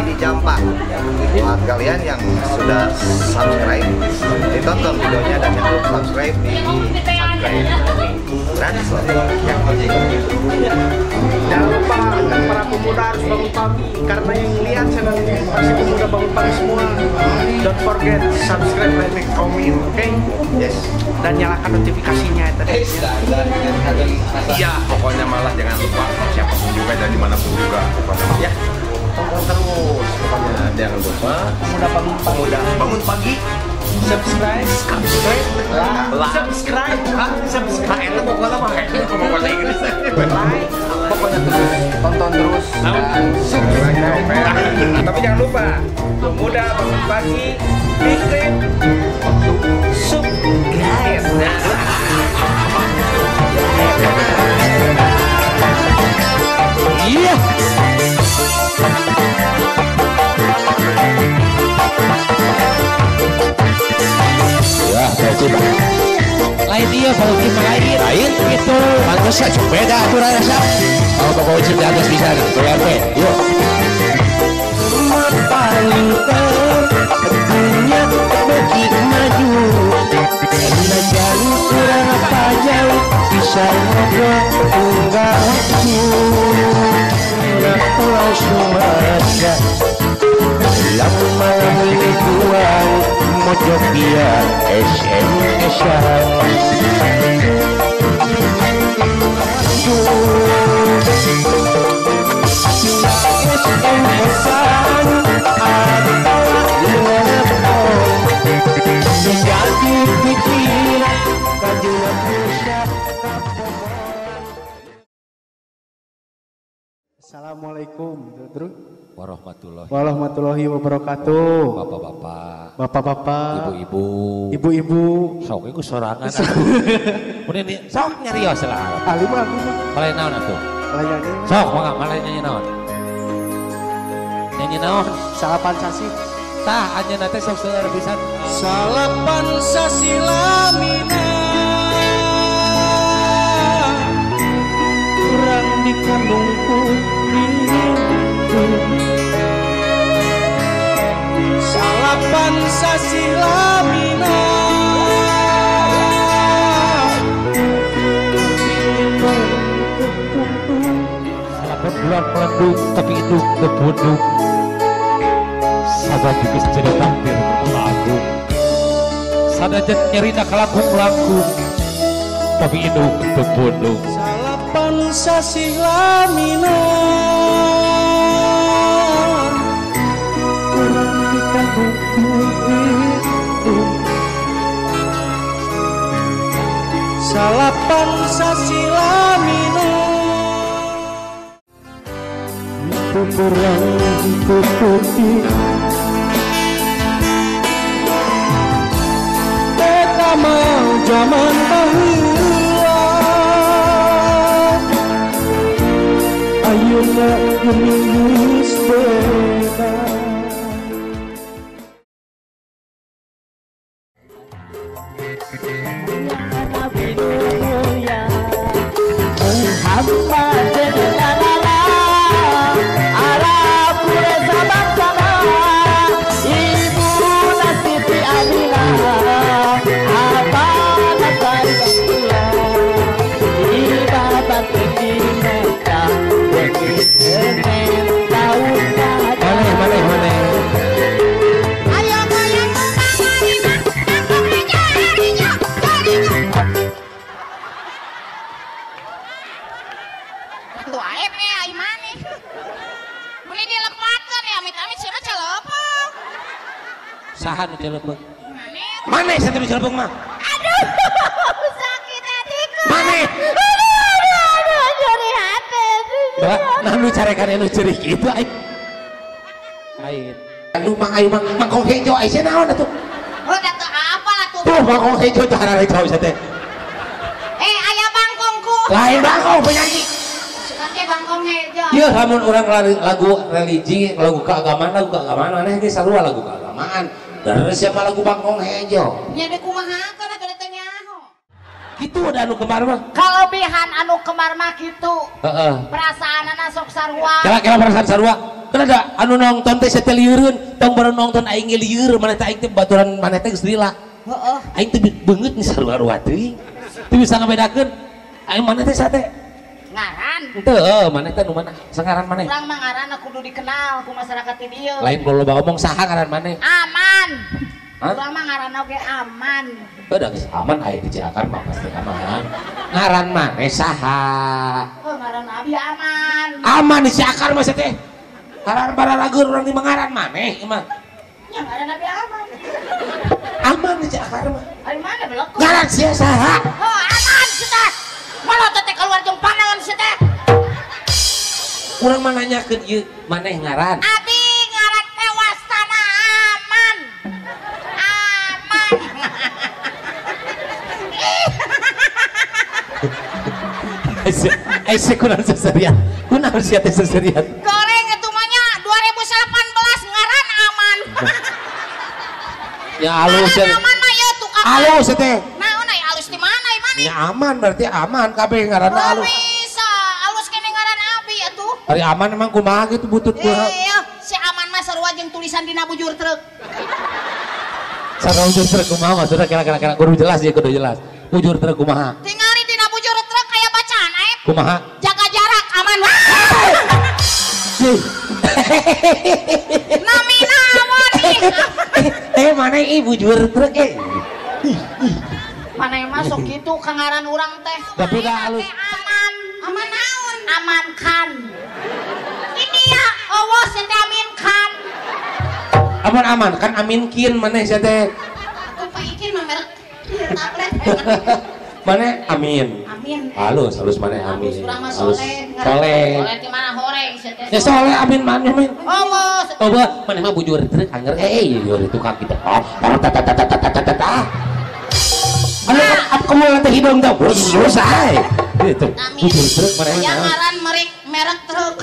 di Jampang. Buat kalian yang sudah subscribe, ditonton videonya, dan yang belum subscribe di subscribe. Gratis loh. Jangan lupa para pemuda harus bangun pagi, karena yang lihat channel ini pasti pemuda bangun pagi semua. Don't forget subscribe, like, comment, oke? Okay? Yes. Dan nyalakan notifikasinya tadi. Iya, pokoknya malah jangan lupa siapapun juga dan dimanapun juga pokoknya. Ya, tonton terus. Pokoknya jangan lupa pemuda bangun pagi. Pemuda bangun pagi. Subscribe, subscribe, subscribe, subscribe. Enak pokoknya mah. Ngomong bahasa Inggris. Like, pokoknya terus tonton terus dan subscribe. Tapi jangan lupa pemuda bangun pagi, diklik subscribe. Iya. Ya, berarti lain dia kalau kita lain, lain itu pantas saja beda aturan rasa. Kalau Bapak Ucip di atas bisa nih, BRT, yuk. Paling terdunia bagi maju, karena kurang apa jauh bisa ngobrol tunggal waktu. Nah, Pulau Sumatera, lama ini buang Mojopia SMS-an. SMS-an atau telepon menjadi pikiran kajuan pusat. Assalamualaikum warahmatullahi warahmatullahi wabarakatuh. Bapak-bapak, bapak-bapak, ibu-ibu, ibu-ibu. Sok iku sorangan. Mun ini sok nyarios lah. Ahli mah aku mah. Malai naon atuh? Malai nyanyi. Sok mangga malai nyanyi naon? Nyanyi naon? Salapan sasi. Tah anjeunna teh sok seueur pisan. Salapan sasi lamina. Kurang dikandungku rindu. Salapan sasi lamina. Salapan bulan melendung tapi indung tepundung. Sada juga jadi takdir berlagu. Sada nyerina kalangkung-langkung tapi indung tepundung. Salapan sasi lamina. Kurang dikandungku itu. Salapan sasi lamina. Itu kurang itu putih. Eta mah zaman baheula. Ayeuna geuning beda. Saha nu celepeung? Maneh satu nu celepeung mah. Aduh, sakit hatiku. Maneh. Aduh, aduh, nyeri hati. Bah, nah nu carekan anu cerik kitu aing. Lain. Anu mang aing mangkong hejo aing sia naon atuh? Oh, da teu apa lah tuh. Tuh mangkong hejo teh harareko sia teh. Eh, aya bangkongku. Lain bangkong penyanyi. Oke, bangkong hejo. Ieu lamun urang lagu religi, lagu keagamaan maneh ge sarua lagu keagamaan. Dari siapa lagu bangkong hejo? Nya deui kumaha kana teu nyaho. Kitu ada anu kemar mah. Kalebihan anu kemar mah kitu. Heeh. Perasaanana sok sarua. Kira-kira perasaan sarua. Kan ada anu nonton teh teh lieureun, tong baru nonton aing ge lieur, maneh teh aing teh baturan maneh teh geus lila. Heeh. Aing teh beungeut nih sarua-sarua teuing. Teu bisa ngabedakeun. Aing maneh teh sate. Ngaran. Henteu, heuh maneh teh nu mana? Sangaran maneh. Urang mah ngaranna kudu dikenal ku masyarakat di dieu. Lain loba ngomong saha ngaran maneh? Aman. Urang mah ngaranna oge aman. Heuh da geus aman aya di Ciakar mah pasti aman. Ngaran maneh saha? Oh, ngaran abi aman. Aman di Ciakar mah teh. Ngaran bararagur urang di ngaran maneh ieu mah. Nya ngaran abi aman. Aman di Ciakar mah. Ari mana belok? Ngaran sia saha? Oh, aman sia. Malah teh keluar jeung panon sia teh. Urang mah nanyakeun ieu maneh ngaran. Abi ngaran teh wastana aman. Aman. Ai kunaon seserian? Kunaon sia teh seserian? Goreng itu mah nya 2018 ngaran aman. Ya alus ya. Aman mah ieu tukang. Alus teh. Naon ai alus di mana ai maneh? Ya aman berarti aman kabeh ngaranna alus. Bisa, alus kene ngaran abi atuh. Ari aman emang kumaha gitu butut kumaha. Iya, si aman mah sarua jeung tulisan dina bujur truk. Sarua bujur truk kumaha maksudna kira-kira kudu jelas ya kudu jelas. Bujur truk kumaha? Tingali dina bujur truk aya bacaan aep. Kumaha? Jaga jarak aman. Namina aman ih. Mana ih bujur truk eh. Mana yang masuk gitu ka ngaran urang teh. Tapi dah alus. Aman. Aman naon? Aman kan. Ini ya Allah teh amin kan. Aman aman kan amin kin maneh sia teh. Atuh Pak Ikin mah merek tablet. Maneh amin. Amin. Halus halus maneh amin. Urang mah soleh. Soleh. Soleh di mana horeng sia teh. Ya soleh amin maneh amin. Allah. Coba maneh mah bujur truk anger bujur tukang gitu. Oh, ta ta ta ta ta ta ta. Anu kamu nanti hidung tau, terus ay. Gitu. Bujur truk maneh. Ya ngaran merek truk.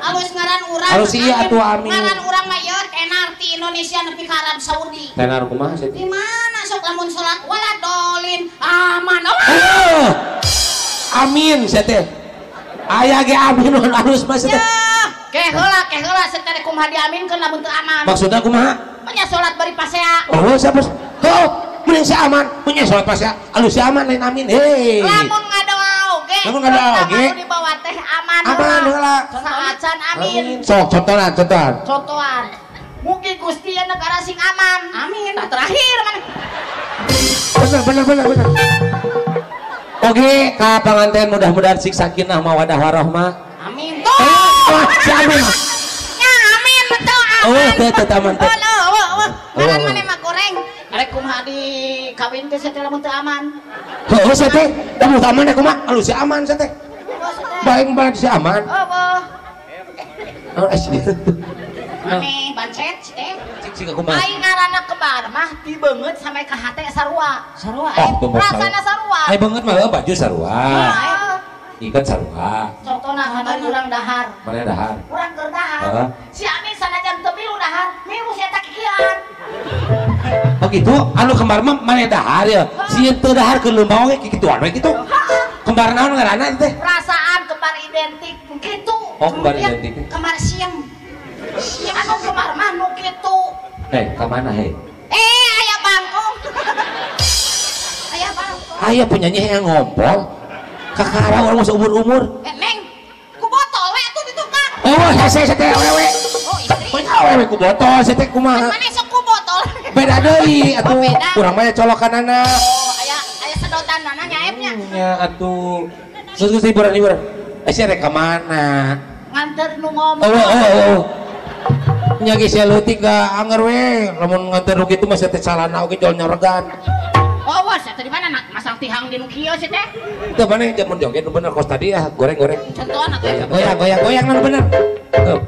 Alus ngaran urang. Alus iya atuh amin. Ngaran urang mah ieu tenar ti Indonesia nepi ka Arab Saudi. Tenar kumaha sih? Di mana sok lamun salat wala dolin aman. Oh. Amin sia teh. Aya ge amin alus mah sia teh. Ke heula sia teh kumaha diaminkeun lamun teu aman. Maksudna kumaha? Nya salat bari pasea. Oh, siapa? Oh, mending si aman, punya salat pasea. Alus si aman lain amin. Hei. Lamun ngadoa oge. Lamun ngadoa oge. Lamun dibawa teh aman. Aman heula. Saacan amin. Sok contohan, contohan. Contohan. Mugi Gusti ya negara sing aman. Amin. Nah, terakhir mana? Bener. Oke, ka panganten mudah-mudahan sing sakinah mawadah warahmah. Amin. Tuh. Si amin. Ya amin betul aman. Oh, teu aman teu. Ngaran maneh mah goreng. Arek kumaha di kawin teh sia teh lamun teu aman. Heuh sia teh, lamun teu aman kumaha? Alus si aman sia teh. Baik banget si aman. Eueuh. Oh, asli. Maneh bancet si teh. Cik cik kumaha? Aing ngaranna kembar mah ti beungeut sampai ka hate sarua. Sarua aing. Rasana sarua. Ai beungeut mah baju sarua. Ikan sarua. Contohna kamari urang dahar. Mana dahar? Urang keur dahar. Si Amin sanajan teu milu dahar, milu si eta kikian. Oh gitu, anu kembar mah mana dahar ya? Si teu dahar keur leumpang oge kikituan we kitu. Kembar naon ngaranna teh? Perasaan kembar identik kitu. Oh, kembar identik. Kembar siem. Siem anu kembar mah nu kitu. Ka mana he? Aya bangkong. Aya bangkong. Aya penyanyi yang ngompol. Kakara orang masuk umur-umur. Neng, ku botol we atuh di tukang. Oh, hese teh awewe. Oh, istri. Awewe ku botol hese teh kumaha? Mana sok ku botol? Beda deui atuh. Urang mah colokanana. Oh, aya aya sedotanana nya aepnya. Nya atuh. Terus hiburan-hiburan. Sia rek ka mana? Nganter nu ngomong. Oh. Nya ge sia leutik ga anger we. Lamun nganter nu kitu mah sia teh calana oge jol nyoregan. Oh, wah, saya tadi mana nak masang tihang di nu kieu sih teh? Itu mana jamun joget nu bener kos tadi ya, goreng-goreng. Contohan atuh. Goyang, goyang, goyang nu bener. Tuh.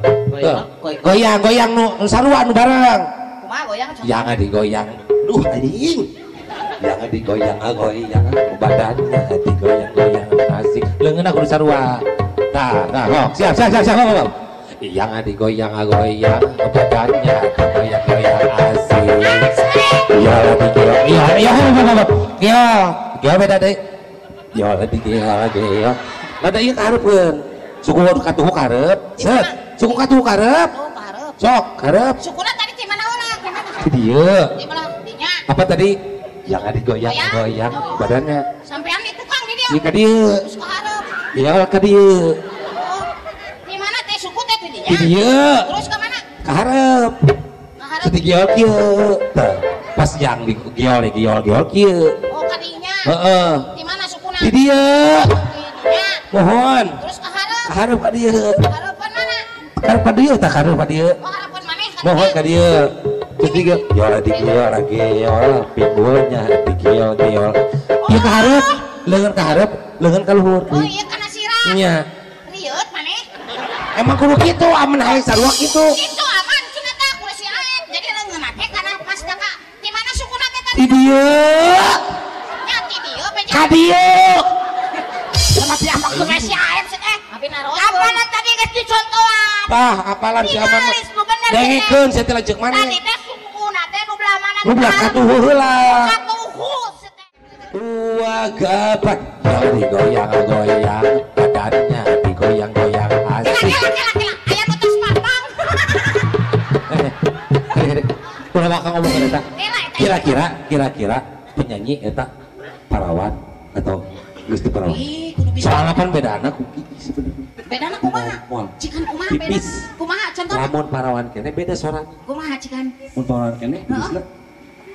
Goyang, goyang nu sarua nu bareng. Kumaha goyang contoh? Jangan digoyang. Duh anjing. Jangan digoyang, goyang badannya digoyang-goyang asik. Leungeun kudu sarua. Tah, tah, sok. Siap, siap, siap, siap. Jangan digoyang-goyang badannya digoyang-goyang asik. Iya, iya, iya, iya, iya, beda deh. Iya, iya, iya. Ada iya karepeun. Suku katuhu karep. Set. Suku katuhu karep. Sok, karep. Sukuna tadi di mana heula? Di mana? Di dieu. Di mana dinya? Apa tadi? Jangan digoyang-goyang badannya. Sampean di tukang di dieu. Ieu ka dieu. Terus ka hareup. Iya ka dieu. Oh. Di mana teh suku teh di dinya? Di dieu. Terus ka mana? Ka hareup. Ka hareup. Teu digiol kieu. Tah, pas yang digiol giol giol kieu. Oh, ka dinya. Heeh. Di mana sukuna? Di dieu. Di dinya. Mohon. Terus ka hareup. Ka hareup ka dieu. Hareupan mana? Karep ka dieu tah karep ka dieu. Oh, hareupan maneh ka Mohon ka dieu. Terus digiol digiol lagi giol pinggulnya digiol giol. Ieu ka hareup, leungeun ka hareup, leungeun ka luhur. Oh, iya kana sirah. Nya. Rieut maneh. Emang kudu kitu, amun hayang sarua kitu. Kitu aman cenah tah kudu si Aep. Jadi leungeunna teh kana pas ka di mana sukuna teh tadi? Di dieu. Nya di dieu beja. Ka dieu. Tapi apa kudu si Aep sih teh? Apalan tadi geus dicontohan. Tah, apalan si aman. Dengekeun sia teh lanceuk maneh. Tadi teh sukuna teh nu belah mana? Nu belah katuhu heula. Katuhu teh. Dua gapat digoyang-goyang badannya digoyang-goyang asik. Kela kela aya nu tos papang. Ulah bakal ngomong eta. Kira-kira penyanyi eta parawan atau geus teu parawan. Soalna pan bedana ku sebenarnya. Bedana kumaha? Cikan kumaha beda? Kumaha contohna? Lamun parawan kene beda sorana. Kumaha cikan? Mun parawan kene geusna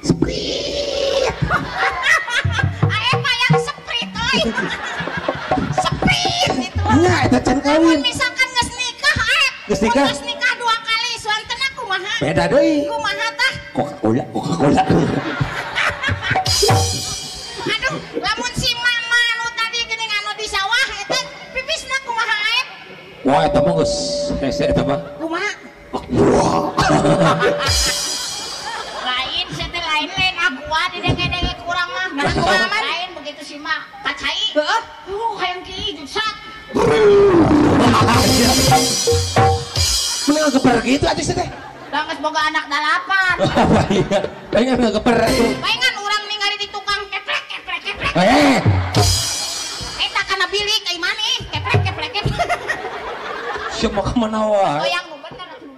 seprit. Aep yang seprit euy. Seprit itu. Nya eta can kawin. Misalkan geus nikah Aep. Geus nikah? Geus nikah 2 kali suantena kumaha? Beda deui. Kumaha tah? Coca-Cola, Coca-Cola. Aduh, lamun si mama nu tadi geuning anu di sawah eta pipisna kumaha Aep? Wah, eta mah geus hese eta mah. Kumaha? Wah. Lain sia teh lain-lain aqua didenge-denge kurang mah. Nah, kumaha mah? Lain begitu si mak kacai. Heeh. Hayang kieu sat. Mending ngegeper gitu atuh sia teh. Da geus boga anak 8. Apa iya? Pengen ngegeper atuh. Pengen urang ningali di tukang keprek keprek keprek. Eh. Eta kana bilik ai maneh keprek keprek keprek. Siap mau kemana wae? Oh yang nu bener atuh.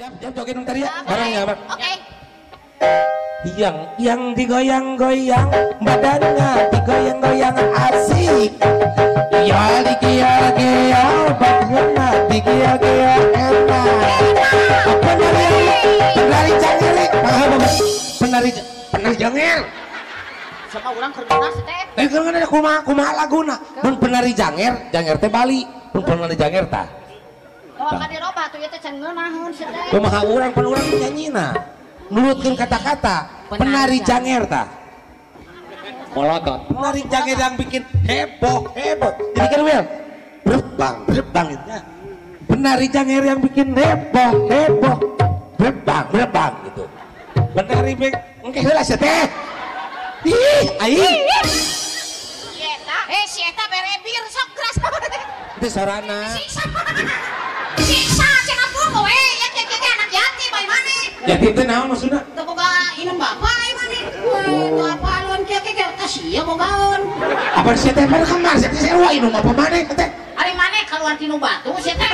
Siap, siap joget nu tadi ya. Bareng ya, Bang. Oke. Yang digoyang-goyang badannya digoyang-goyang asik. Ya digial-gial badannya digial-gial enak. Penari jangir, penari jangir. Siapa urang keur ngeunah teh? Eh keur ngeunah kumaha kumaha laguna? Mun penari janger, janger teh Bali. Mun penari janger tah. Tong ka dirobah tuh ieu teh can ngeunaheun sia teh. Kumaha urang pan urang nyanyina. Nurutkeun kata-kata penari janger tah. Molotot. Penari janger yang bikin heboh heboh. Jadi kan Wil, berbang berbang itu. Penari janger yang bikin heboh heboh, berbang berbang gitu. Penari bek, engke heula sia teh. Ih, aing. Si eta, si eta bere bir sok keras. Itu sorana. Siksa. Siksa cenah pun we, ya kieu anak yatim bae maneh. Yatim teh naon maksudna? Teu boga inum bapak ai maneh. Teu apalun kieu kieu teh sia bogaeun. Apa sia teh mana kamar sia teh sarua inum apa maneh teh? Ari maneh keluar tinu batu sia teh.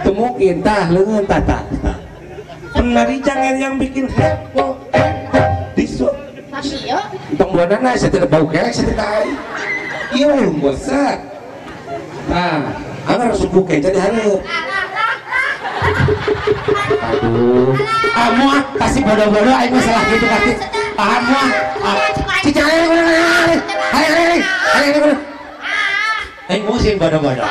Teu mungkin tah leungeun tah tah. Penari janger yang bikin heboh heboh di su. Sia. Tong buanana sia teh bau kerek sia teh ka aing. Ieu bosan. Nah, anggar suku keja di hareup. Aduh. Ah moal kasih bodoh-bodoh aing mah salah gitu pasti. Ah moal. Cicing aing aing aing aing. Aing musim bodoh-bodoh.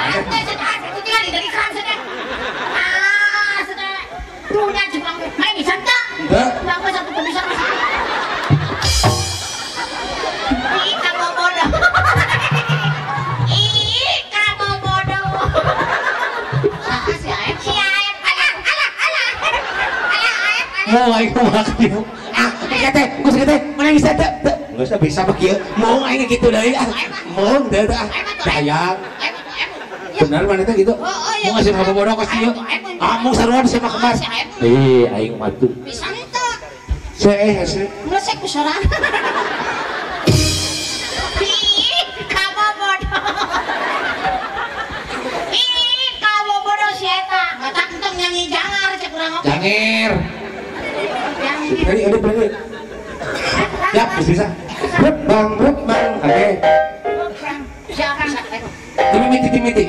Mau aing kumaha kieu? Ah, teh, geus teh, mana bisa teh? Geus bisa mah kieu. Mau aing kitu deui ah. Mau teh ah. Sayang. Benar mana teh gitu? Mau ngasih apa bodoh ka kieu? Ah, mau sarua bisa mah kemar. Ih, aing mah tuh. Bisa henteu. Seeh hese. Geus ku sorangan. Ih, kamu bodoh. Bisa. Rebang, rebang. Oke. Siapa? Dimimiti.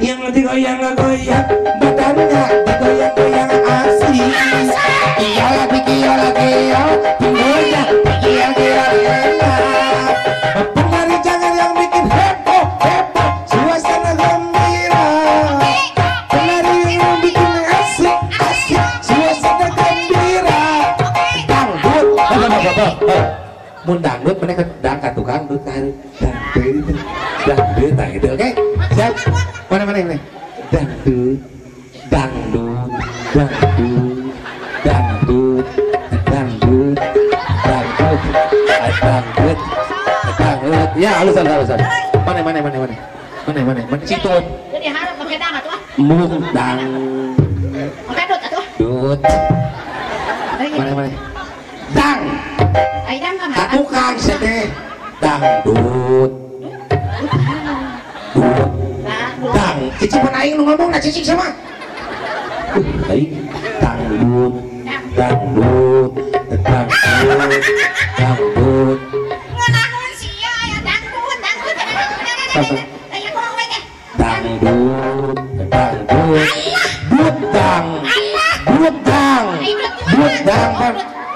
Yang digoyang-goyang, badannya digoyang-goyang asik. Iya lagi, pinggulnya digoyang-goyang enak. Penari jangan yang bikin heboh, heboh, suasana gembira. Penari yang bikin asik, asik, suasana gembira. Dangdut, mun dangdut mereka dangkat tukang dut dangdut, dangdut, nah itu oke. Siap. Mana mana. Dangdut, dangdut, dangdut, dangdut, dangdut, dangdut, dangdut, dangdut. Ya, halus. Mana. Mana situ. Jadi harap pakai dang atuh. Mung dang. Pakai dut atuh. Dut. Mana. Dang. Ai dang mah. Tukang sete. Dangdut. Dut. Dang, cicing mana aing nu ngomong na cicing sama. Aing dangdut, dangdut, dangdut, dangdut. Ngeunaheun sia aya dangdut, dangdut. Aya kurang we teh. Dangdut, dangdut. Dut dang. Dut dang. Dut dang,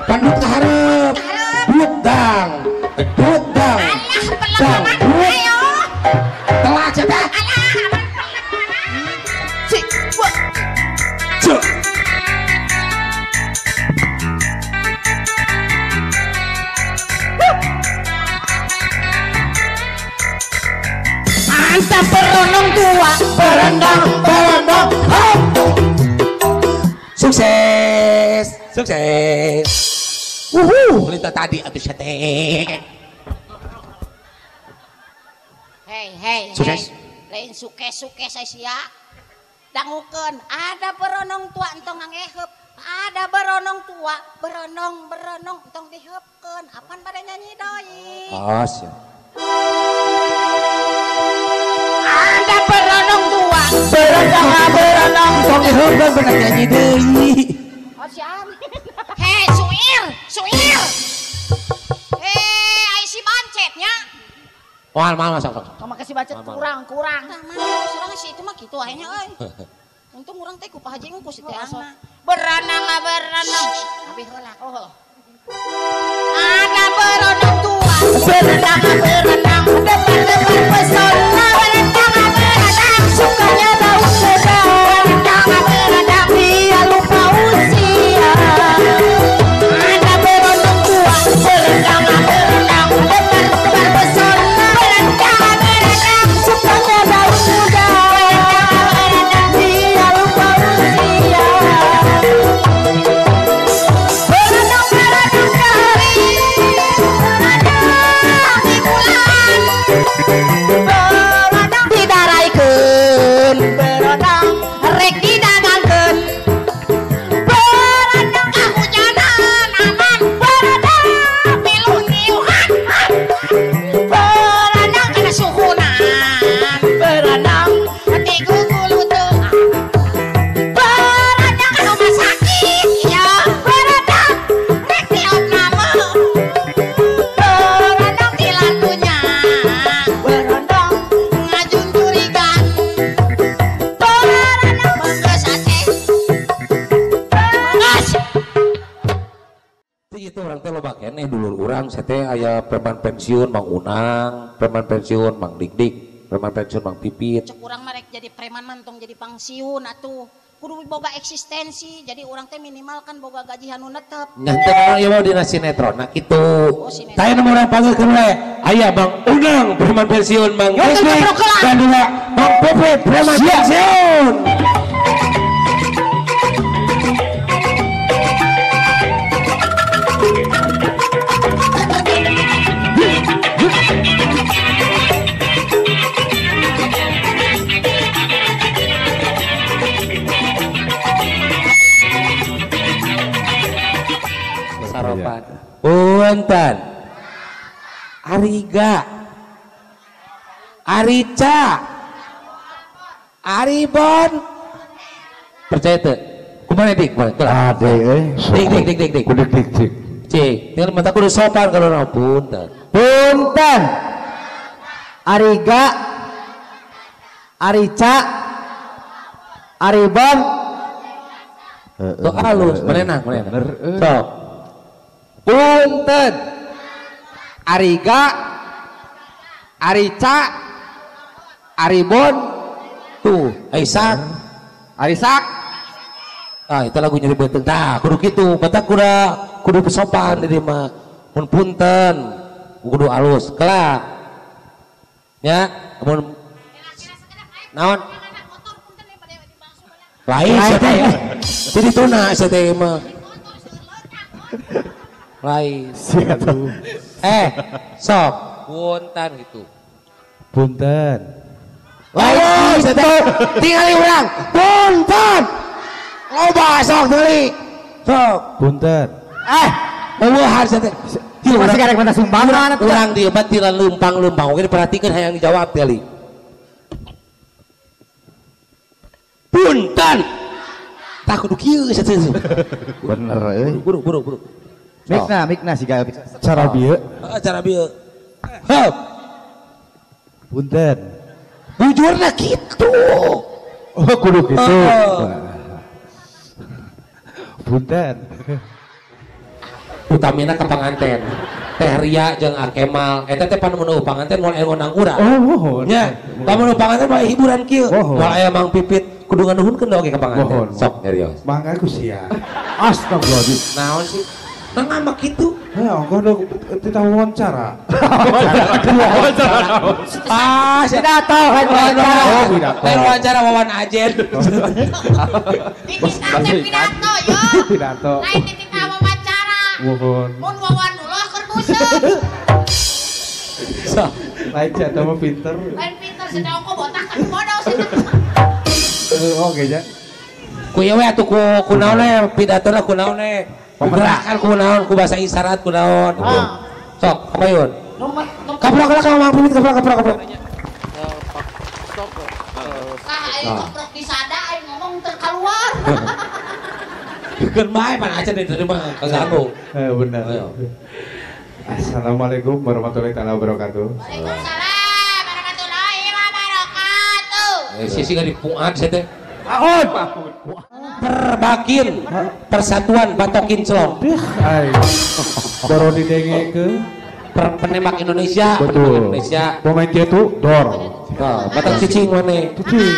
pandut ka hareup. Dut dang. Dut dang. Dangdut. Telah cepat. Mantap berenang tua, berendang, berendang, hop. Sukses, sukses. Wuhu, lita tadi atuh sete. Hei, hei, sukses. Hey. Lain sukses sia. Dangukeun, ada berenang tua entong ngangeheup, ada berenang tua, berenang, berenang entong diheupkeun. Apan pada nyanyi deui? Oh, siap. Ada berenang tua, berenang, berenang, tong diheupkeun bener nyanyi deui. Oh, siap. Hei, suir, suir. Hei, ai si bancetnya. Mal, mal, masuk, masuk. Kamu kasih baca kurang, kurang. Nah, mana surang si itu mah gitu akhirnya euy. Untung urang teh ku Pak Haji ku si teh angna. Berenang, berenang. Tapi heula. Oh. Ada berenang tua, berenang, berenang, depan-depan pesona, berenang, berenang, sukanya bau sedang, berenang, berenang, dia lupa usia. Ada berenang tua, berenang, berenang, depan-depan pesona, berenang, berenang, sukanya bau muda, berenang, berenang, dia lupa usia. Berenang, berenang kali, berenang di bulan, berenang didaraikeun, berenang rek didagangkeun, berenang kahujanan aman, berenang milu niuhan, berenang kana suhunan, berenang diguguluteun, berenang ka rumah sakit ya, berenang rek diopname, berenang di lantunya, berenang ngajunjurigan, berenang manggeus aceh, manggeus. Itu orang teh loba keneh dulur urang saya teh aya preman pensiun Mang Unang, preman pensiun Mang Dikdik, preman pensiun Mang Pipit. Cek urang mah rek jadi preman mah tong jadi pangsiun atuh. Kudu boga eksistensi, jadi urang teh minimal kan boga gaji anu netep. Nya teh naon ieu mah dina sinetron nah kitu. Oh, sinetron. Tah nu urang panggilkeun we aya Mang Unang preman pensiun Mang Dikdik dan juga Mang Pipit preman pensiun. Saropan. Punten. Ariga. Arica. Aribon. Percaya teu? Kumaha dik? Kumaha? Ade euy. Dik dik dik dik dik. Kudik dik dik. Cik, tinggal mata kudu sopan kalau naon punten. Punten. Ariga, Arica, Aribon. Tuh halus, manena, manena. Sok. Punten. Ariga, Arica, Aribon. Tuh, Aisak, Arisak. Ah, itu lagu nyeri benteng. Tah, kudu kitu, mata kudu sopan di mah. Mun punten, kudu alus. Kelak. Ya, mun naon? Lain sia teh. Jadi tuna sia teh mah. Lain. Sok, punten gitu. Punten. Lain sia teh. Tingali urang. Punten. Loba sok deui. Sok. Punten. Eueuhan sia teh. Masih karek minta sumbangan urang dieu mah teu leumpang-leumpang oge diperhatikeun hayang dijawab kali. Punten. Tah kudu kieu sia teh. Bener euy. Buru. Mikna siga cara bieu. Heeh, cara bieu. Heup. Punten. Bujurna kitu. Oh, kudu kitu. Punten. Utamina ka panganten. Teh Ria jeung Akemal eta teh pan mun panganten moal aya ngondang urang. Oh, nya. Lamun panganten moal hiburan kieu. Moal aya Mang Pipit kudu nganuhunkeun oge ka panganten. Sok nyarios. Mangga ku sia. Astagfirullahaladzim. Naon sih? Nang ngamak kitu. Heh, ongkoh dong titah wawancara. Wawancara. Ah, pidato kan wawancara. Oh, pidato. Lain wawancara wawan ajen. Titah teh pidato yo. Pidato. Lain titah wawancara. Mohon. Mun wawan dulu keur busuk. Sok. Lain jatuh mah pinter. Lain pinter sedang ongkoh botak kan bodoh sih. Oke ja. Ku ieu we atuh ku naon we pidatona ku naon we. Gerakan ku naon ku bahasa isyarat ku naon. Sok, kapayun. Kaprok lah ka Mang Pipit kaprok. Tah aing koprok disada aing ngomong teu kaluar. Keun bae pan acan diterima kaganggu. Benar. Assalamualaikum warahmatullahi taala wabarakatuh. Waalaikumsalam warahmatullahi wabarakatuh. Sisi gak dipungat saya teh. Aon. Perbakin Persatuan Batokin Celong. Baru didengekeun penembak Indonesia. Betul. Indonesia. Pemain dia tuh dor. Nah, batak cicing mana? Cicing.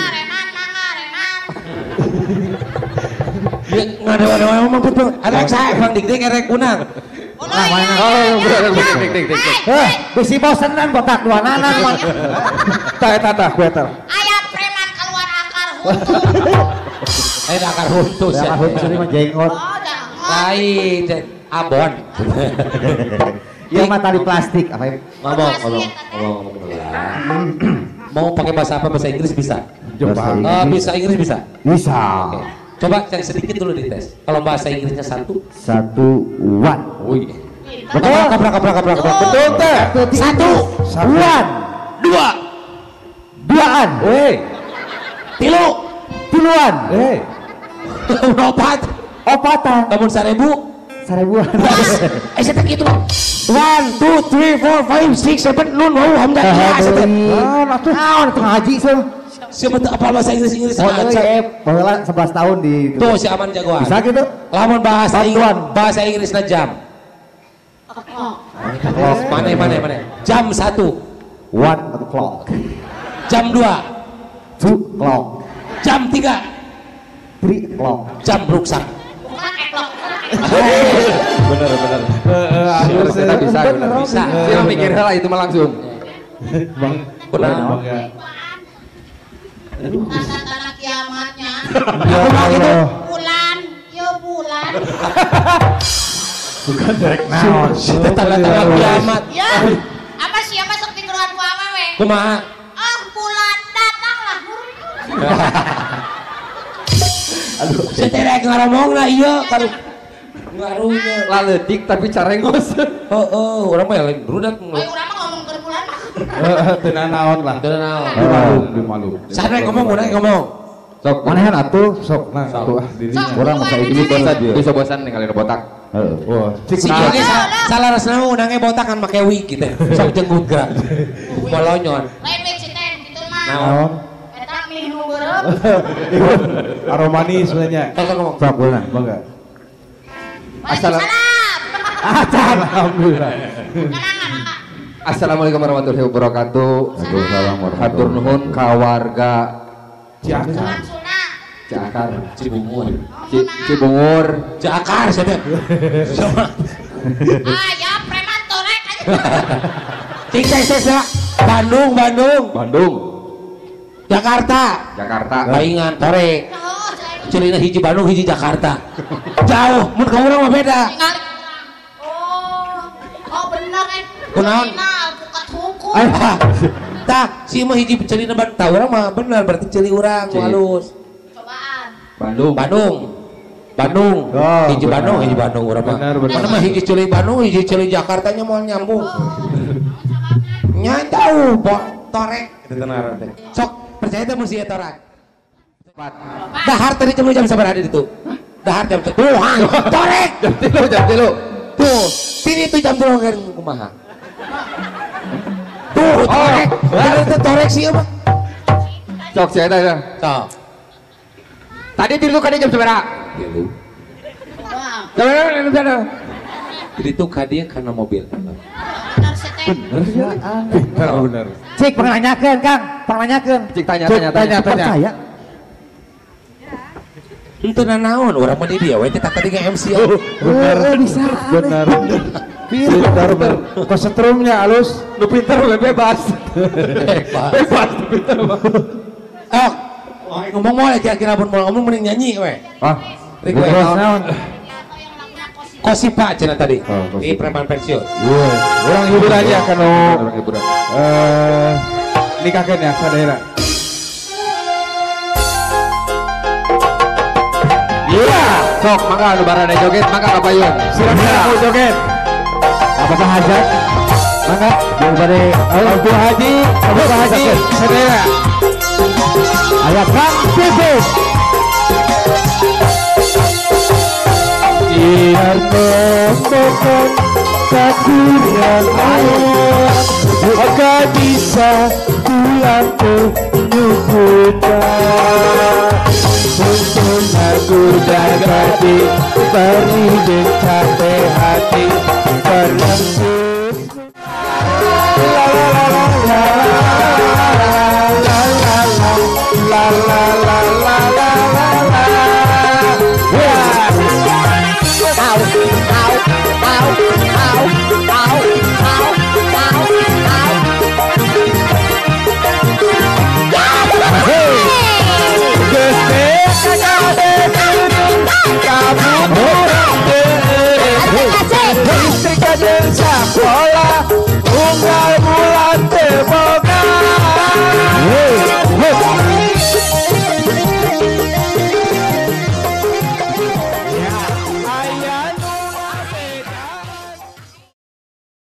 Ya ngadewa-dewa mah betul. Ada saya Bang Dik-dik erek unang. Oh, dik. Heh, bisi bosenan botak dua nanan. Tah eta tah ku eta. Aya preman keluar akar huntu. Lain akar huntu sih. Akar huntu mah jenggot. Lain abon. Iya mah tali plastik apa ya? Ngomong. Mau pakai bahasa apa? Bahasa Inggris bisa? Bisa Inggris bisa? Bisa. Oke. Coba cari sedikit dulu di tes. Kalau bahasa Inggrisnya satu? Satu, one. Wih. Betul. Kaprak. Betul teh. Satu. One. Dua. Duaan. Tilu. Tiluan. Opat. Opatan. Kamu 1000. Seribuan. Saya tak gitu. 1, 2, 3, 4, 5, 6, 7, nun, wow, hamzah. Naon atuh? Naon atuh ngaji sih. Siapa tuh apa bahasa Inggris Inggris? Oh, iya, baheula 11 tahun di. Tuh si Aman jagoan. Bisa gitu? Lamun bahasa Inggris, bahasa Inggrisna jam. Mana? Jam 1. 1 o'clock. Jam 2. 2 o'clock. Jam 3. 3 o'clock. Jam ruksak. Bener. Kita bisa. Siapa mikir lah itu mah langsung. Bang, kurang. Tanda-tanda kiamatnya. Bulan, yo bulan. Bukan direk naon. Tanda-tanda kiamat. Ya, apa sih apa sok tinggalan ku awewe? Kumaha? Ah, bulan datanglah. Aduh, seterek ngaromongna ieu kalau ngaruhnya laletik tapi carengos. Heeh, urang mah lain rudat. Ayo urang mah ngomong keur bulan mah. Heeh, teu naon lah. Teu naon. Di malu. Saha ngomong, urang ngomong. Sok manehan atuh sok nah atuh ah dirinya. Urang masa ini bosan bisa bosan ningali botak. Heeh. Wah, cik si ieu salah resna unangnya botak kan make wig gitu. Sok jenggut gerak. Bolonyon. Lain wig si teh kitu mah. Naon? Eta mie nu beureum. Aromani sebenarnya. Sok ngomong. Sok beunah, bangga. Alhamdulillah. Assalamualaikum warahmatullahi wabarakatuh. Waalaikumsalam warahmatullahi. Hatur nuhun ka warga Ciakar. Ciakar, Cibungur. Cibungur, Ciakar siapa? Ah ya preman torek aja. Cik cek Bandung, Bandung. Bandung. Jakarta. Jakarta. Paingan torek. Celina hiji Bandung, hiji Jakarta. Jauh, mun ka urang mah beda. Oh, oh bener eh. Kunaon? Hukum. Tah, si mah hiji celina tah urang mah bener berarti ceuli urang halus. Cobaan. Bandung. Bandung. Bandung. Oh, hiji Bandung, hiji Bandung urang mah. Mana mah hiji ceuli Bandung, hiji ceuli Jakartanya moal nyambung. Nya jauh, torek gitu ngaran teh. Sok percaya teh mun si eta torek. Dahar tadi jam sabaraha di ditu? Dahar jam 3. Tuh, torek. Jam 3, jam 3. Tuh, sini tuh jam 3 kan kumaha. Tuh, torek. Tadi torek sih mah. Sok si eta ya. Sok. Tadi tidur kan jam sabaraha? 3. Jam sabaraha? Jadi tuh ka dieu kana mobil. Bener sih. Pintar bener. Cik pangnanyakeun Kang, pangnanyakeun. Cik tanya tanya tanya. Percaya. Henteu nanaon urang mah di dieu we teh tadi nge-MC. Bener. Bisa. Bener. Pintar bener. Kosetrumnya halus. Nu pintar we bebas. Bebas nu pintar mah. Oh, ngomong moal kira-kira pun moal ngomong mending nyanyi we. Ah, request naon? Kosipa cenah tadi. Di preman pensiun. Iya. Urang hiburan ya kanu. Urang hiburan. Nikahkeun ya sadayana. Iya. Sok mangga anu barada joget mangga ka payun. Silakan mau joget. Apa hajat? Mangga jeung bade Abu Haji, Abu Haji sadayana. Aya Kang Pipit. Biar temukan kakurang maka bisa pulang ke Nyukuta. Untung aku dagati beri capek hati berlangsung. La la la la la.